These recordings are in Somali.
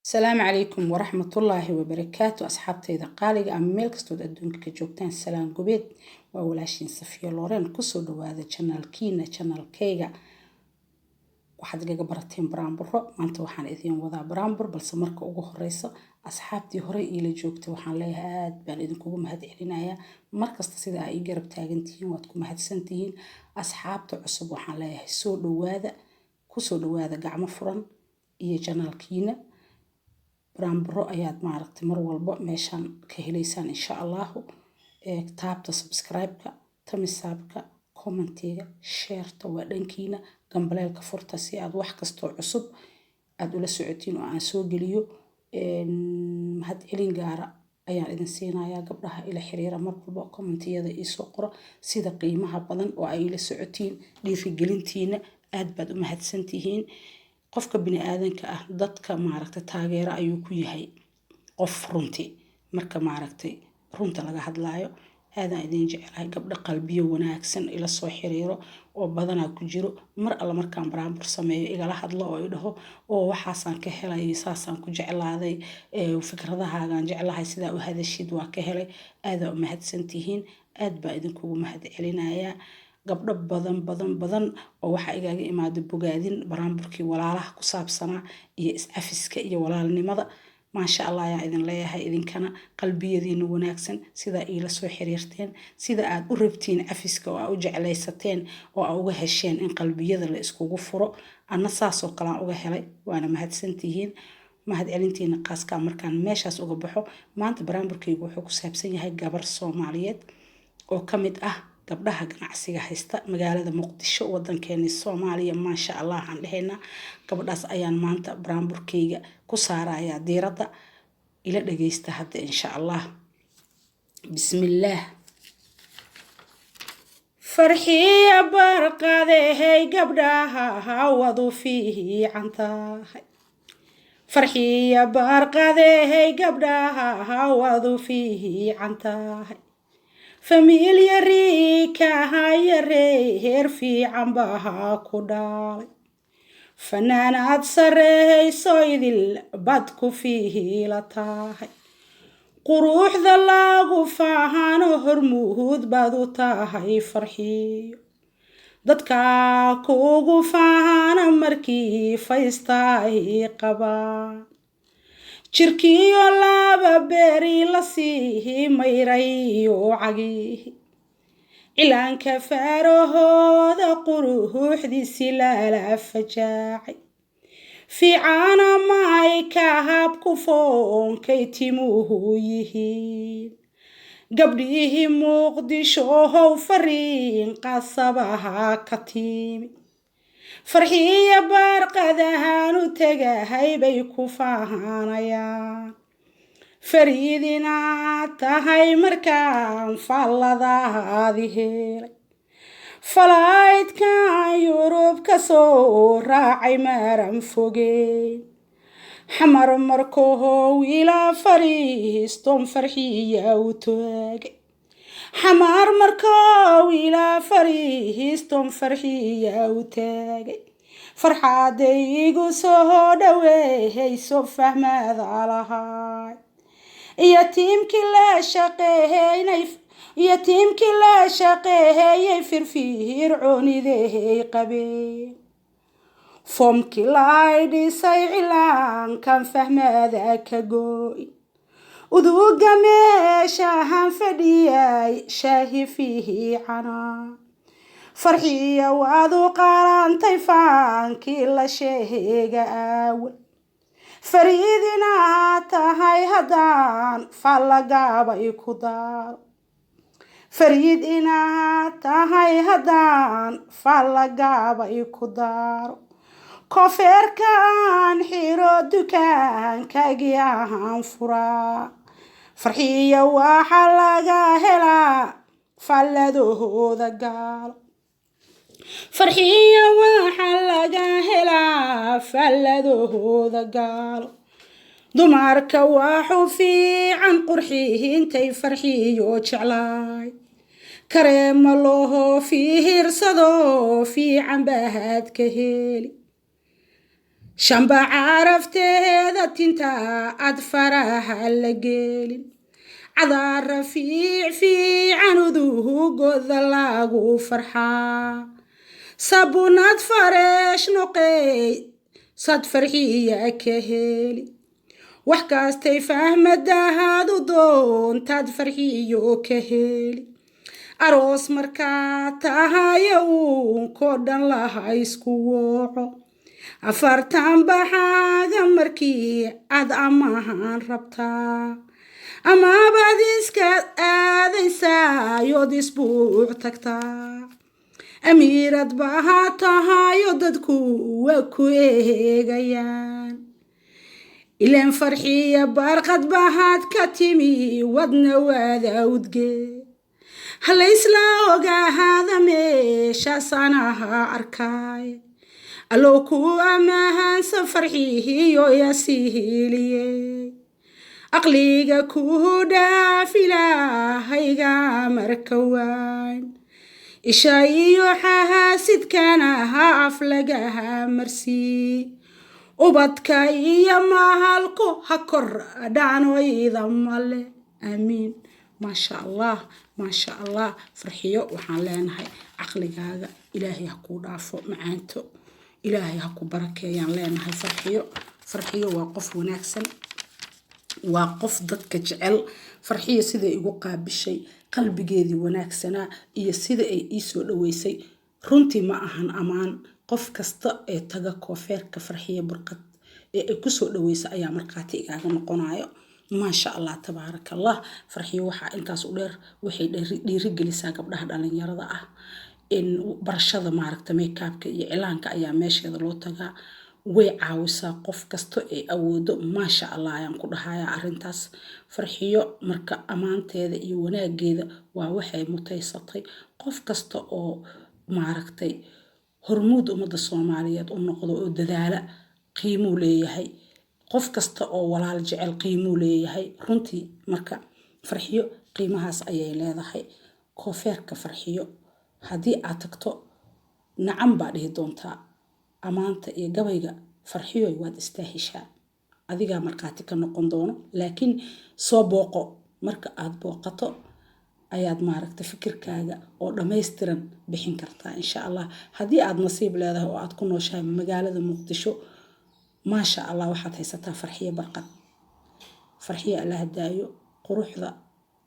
Asalaamu calaykum waraxmatullaahi wabarakaatu. Asxaabtayda qaaliga ama meel kastood adduunka ka joogtaan, salaan gobeed. Waa walaashiin Safiya Looren. Kusoo dhawaada channelkiina, channelkayga. Waxaad igaga barateen baraanburo. Maanta waxaan idiin wadaa baraanbur, balse marka ugu horeysa, asxaabtii horey iila joogtay waxaan leeyahay aad baan idinkugu mahad celinayaa markasta sida aa ii garab taagantihiin, waad ku mahadsantihiin. Asxaabta cusub waxaan leeyahay soo dhawaada, kusoo dhawaada gacmo furan iyo channelkiina. Baraanburo ayaad maaragtay mar walba meeshaan ka heleysaan, insha Allahu. Taabta subscribe-ka, thumbs up-ka, commentiga, shareta waa dhankiina. Gambaleelka furta si aad wax kastoo cusub aad ula socotiin oo aan soo geliyo. Mahad celin gaara ayaan idin siinayaa gabdhaha ila xiriira mar walba, commentiyada iisoo qoro, sida qiimaha badan oo ay ila socotiin, dhiirigelintiina, aad baad u mahadsantihiin. Qofka bini aadanka ah dadka maaragtay taageero ayuu ku yahay qof runtii. Marka maaragtay runta laga hadlaayo, aadaan idin jecelahay. Gabdho qalbiyo wanaagsan ila soo xiriiro oo badanaa ku jiro, mar alla markaan baraanbur sameeyo igala hadlo oo i dhaho oo waxaasaan ka helay, saasaan ku jeclaaday, fikradahaagaan jeclahay, sidaa u hadashid waa ka helay. Aadaa u mahadsantihiin, aad baa idinkugu mahad celinayaa. Gabdho badan badan badan oo waxaa igaaga imaada bogaadin baraanburkii walaalaha ku saabsanaa iyo is-cafiska iyo walaalnimada. Maasha Allah ayaan idin leeyahay. Idinkana qalbiyadiina wanaagsan, sidaa iila soo xiriirteen, sida aad u rabtiin cafiska oo aa u jeclaysateen oo aa uga hesheen in qalbiyada la iskugu furo, anna saasoo kale aan uga helay, waana mahadsantihiin. Mahad celintiina qaaskaa markaan meeshaas uga baxo, maanta baraanburkaygu wuxuu ku saabsan yahay gabar Soomaaliyeed oo ka mid ah gabdhaha ganacsiga haysta magaalada Muqdisho, wadankeeni Soomaaliya. Maasha Allah aan dhehaynaa. Gabadhaas ayaan maanta baraanburkayga ku saarayaa diiradda. Ila dhageysta hadda, insha Allah. Bismillaah. Farxiya Barqadehey, gabdhaha hawadu fiican tahay. Farxiya Barqadehey, gabdhaha hawadu fiican tahay. Family riikahayare, heer fiican baha ku dhalay. Fanaanaad sarehayso idil bad ku fiila tahay. Quruuxda lagu faahano hormuud baad u tahay. Farxiyo, dadka kugu faahana markii faystaahi qabaan, jirkiyo laba beeri la sii mayrayo, cagihi cilaanka faarahooda quruuxdiisi lala fajaacay, fiicana may ka habku foonkay timuhu yihiin. Gabdhihii Muqdisho how, fariin qasabaha ka timi, Farxiya Baarqadahaan u tegahay bay ku faahanayaan. Fariidinaad tahay markaan faalladaadi helay, flightkan Yurub ka soo raacay maran fogeyn, Xamar markoho wiila fariiston Farxiya u taagay. Xamar markoo wiila fariiston Farxiya u taagay, farxaaday igu soo dhaweehayso fahmada lahay iyo tiimkii la shaqeeynay, iyo tiimkii la shaqeeyay firfircoonidehay qabeen. Foomkii lay dhisay cilaankan fahmada ka gooy, uduga meeshahan fadhiyay shaahi fiicana. Farxiya, waad u qalantay faankii la sheega aawal. Fariidinaa tahay haddaan fallagaabay ku daaro. Fariid inaad tahay haddaan fallagaabay ku daaro, koofeerkaan xiro, dukaankaagii ahaan furaa. Farxiya, waxaa laga helaa falladooda gaalo. Farxiya, waxaa laga helaa falladooda gaalo. Dumarka waxu fiican qurxintay Farxiyo jeclaay, kareema looho fiirsado fiican bahaad ka heli. Shamba carafteeda tinta aad faraha la geelin, cadaara fiic fiican udugoda lagu farxaa, sabunad fareesh noqey sad farxiya ka heli, wax kastay fahmadahaadu doontaad farxiyo ka heli. Aroos markaa tahayo uunkoo dhan laha isku wooco, 40 baxaaga markii aad amahan rabtaa, amabaad iska aadaysaa yood isbuuc tagtaa. Amiirad baha tahayo dadku waa ku eegayaan, ileen Farxiya Barqad bahaad ka timi, wadna waada udgee halaysla ogaahada meeshaas anaha arkaay. Allow ku amahansa farxihiyo yasiiliye, aqliga ku dhaaf ilaahayga marka waan isha iyo xahaasidkana ha af lagaha marsii, ubadka iyo mahalku ha kor dhacnoyda male. Aamiin. Maasha Allah, maasha Allah. Farxiyo waxaan leenahay caqligaaga Ilaahay ha kuu dhaafo, macaanto Ilaahay ha ku barakeeyaan leenahay Farxiyo. Farxiyo waa qof wanaagsan, waa qof dadka jecel. Farxiyo siday igu qaabishay, qalbigeedii wanaagsanaa iyo sida ay ii soo dhaweysay, runtii ma ahan ammaan. Qof kasta ee taga koofeerka Farxiyo Burqad ee ay kusoo dhaweysa ayaa markhaati igaaga noqonayo. Maasha Allah, tabaaraka Allah. Farxiyo waxaa intaas u dheer, waxay dhiirigelisaa gabdhaha dhalinyarada ah in barashada maaragta makeupka iyo cilaanka ayaa meesheeda loo tagaa. Way caawisaa qof kasta ee awoodo. Maasha Allah ayaan ku dhahayaa arrintaas. Farxiyo marka ammaanteeda iyo wanaageeda waa waxay mutaysatay. Qof kasta oo maaragtay hormuud ummadda Soomaaliyeed u noqdo oo dadaala qiimuu leeyahay. Qof kasta oo walaal jecel qiimuu leeyahay runtii. Marka Farxiyo qiimahaas ayay leedahay. Koofeerka Farxiyo haddii aad tagto, nacam baa dhihi doontaa. Ammaanta iyo gabayga Farxiyoy waad istaahishaa, adigaa markhaati ka noqon doono. Laakiin soo booqo. Marka aad booqato ayaad maaragta fikirkaaga oo dhammaystiran bixin kartaa, insha Allah. Haddii aad nasiib leedahay oo aad ku nooshahay magaalada Muqdisho, maasha Allah, waxaad haysataa Farxiyo Barqad. Farxiyo Allah daayo quruxda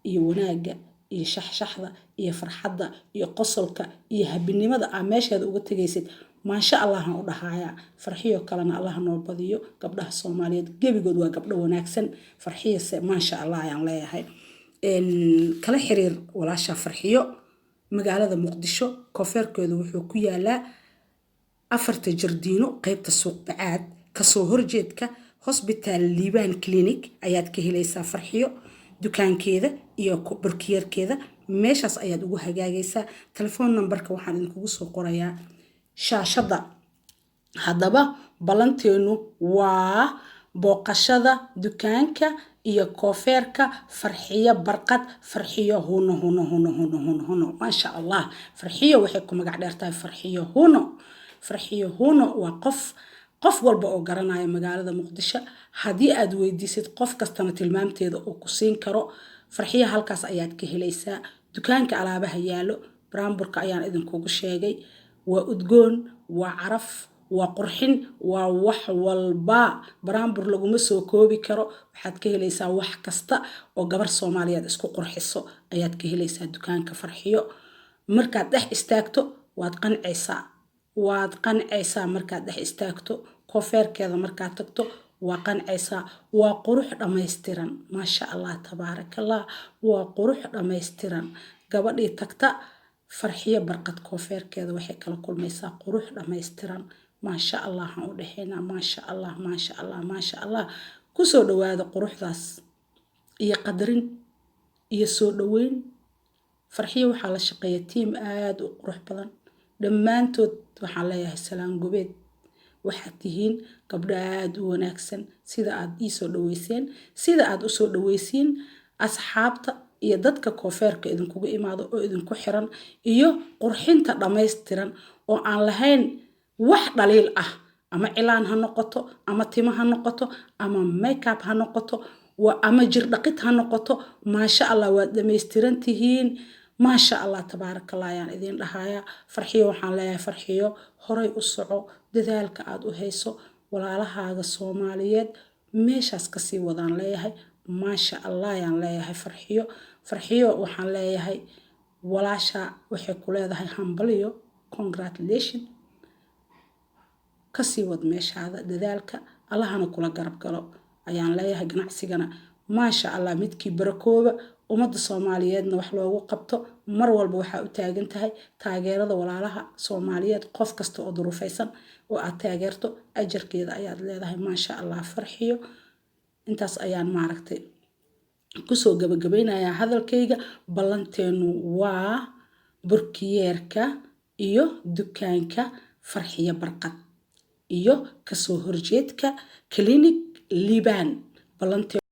iyo wanaagga iyo shaxshaxda iyo farxadda iyo qosolka iyo habinimada aa meesheeda uga tegaysid. Maasha Allahan u dhahayaa. Farxiyo kalena Allah noo badiyo. Gabdhaha Soomaaliyeed gebigood waa gabdho wanaagsan, Farxiyose maasha Allah ayaan leeyahay. Kala xiriir walaasha Farxiyo magaalada Muqdisho. Koofeerkeedu wuxuu ku yaalaa Afarta Jardiino, qeybta Suuq Bacaad, kasoo horjeedka Hosbitaal Liibaan Clinic ayaad ka helaysaa Farxiyo dukaankeeda iyo barkiyeerkeeda. Meeshaas ayaad ugu hagaagaysaa. Telefoon nambarka waxaan idinkugu soo qorayaa shaashadda. Haddaba ballanteenu waa booqashada dukaanka iyo koofeerka Farxiyo Barqad. Farxiyo huno huno huno huno huno huno. Maasha Allah. Farxiyo waxay ku magac dheertahay Farxiyo Huno. Farxiyo Huno waa qof walba oo garanaya magaalada Muqdisho. Haddii aad weydiisid qof kastana tilmaamteeda uu ku siin karo. Farxiyo halkaas ayaad ka helaysaa. Dukaanka alaabaha yaallo baraamburka ayaan idinkugu sheegay. Waa udgoon, waa caraf, waa qurxin, waa wax walba. Baraambur laguma soo koobi karo. Waxaad ka helaysaa wax kasta oo gabar Soomaaliyeed isku qurxiso ayaad ka helaysaa dukaanka Farxiyo. Markaad dhex istaagto waad qancaysaa, waad qancaysaa. Markaad dhex istaagto koofeerkeeda, markaad tagto, waa qancaysaa. Waa qurux dhammaystiran. Maasha Allah, tabaarakallah. Waa qurux dhammaystiran. Gabadhii tagta Farxiyo Barqad koofeerkeeda waxay kala kulmaysaa qurux dhammaystiran. Maasha Allah aan u dhahaynaa. Maasha Allah, maasha Allah, maasha Allah. Kusoo dhawaada quruxdaas iyo qadarin iyo soo dhaweyn. Farxiyo waxaa la shaqeeya team aada u qurux badan. Dhammaantood waxaan leeyahay salaan gobeed. Waxaad tihiin gabdho aada u wanaagsan. Sida aad ii soo dhaweyseen, sida aad usoo dhaweysiin asxaabta iyo dadka koofeerka idinkugu imaado oo idinku xiran, iyo qurxinta dhammaystiran oo aan lahayn wax dhaliil ah. Ama cilaan ha noqoto, ama timo ha noqoto, ama makeup ha noqoto, ama jir dhaqid ha noqoto. Maasha Allah, waad dhamaystiran tihiin. Maasha Allah, tabaarakallah ayaan idiin dhahayaa. Farxiyo waxaan leeyahay, Farxiyo, horay u soco. Dadaalka aad u hayso walaalahaaga Soomaaliyeed meeshaas kasii wadaan leeyahay. Maasha Allah ayaan leeyahay Farxiyo. Farxiyo waxaan leeyahay, walaasha waxay ku leedahay hambaliyo, congratulation. Kasii wad meeshaada dadaalka, Allahana kula garab galo ayaan leeyahay. Ganacsigana, maasha Allah, midkii barakooba, ummadda Soomaaliyeedna wax loogu qabto. Mar walba waxaa u taagan tahay taageerada walaalaha Soomaaliyeed. Qof kasta oo duruufaysan oo aad taageerto, ajarkeeda ayaad leedahay. Maasha Allah, Farxiyo. Intaas ayaan maaragtay kusoo gabagabeynayaa hadalkayga. Ballanteenu waa burkiyeerka iyo dukaanka Farxiyo Barqad iyo kasoo horjeedka Clinic Liban. Ballanteenu.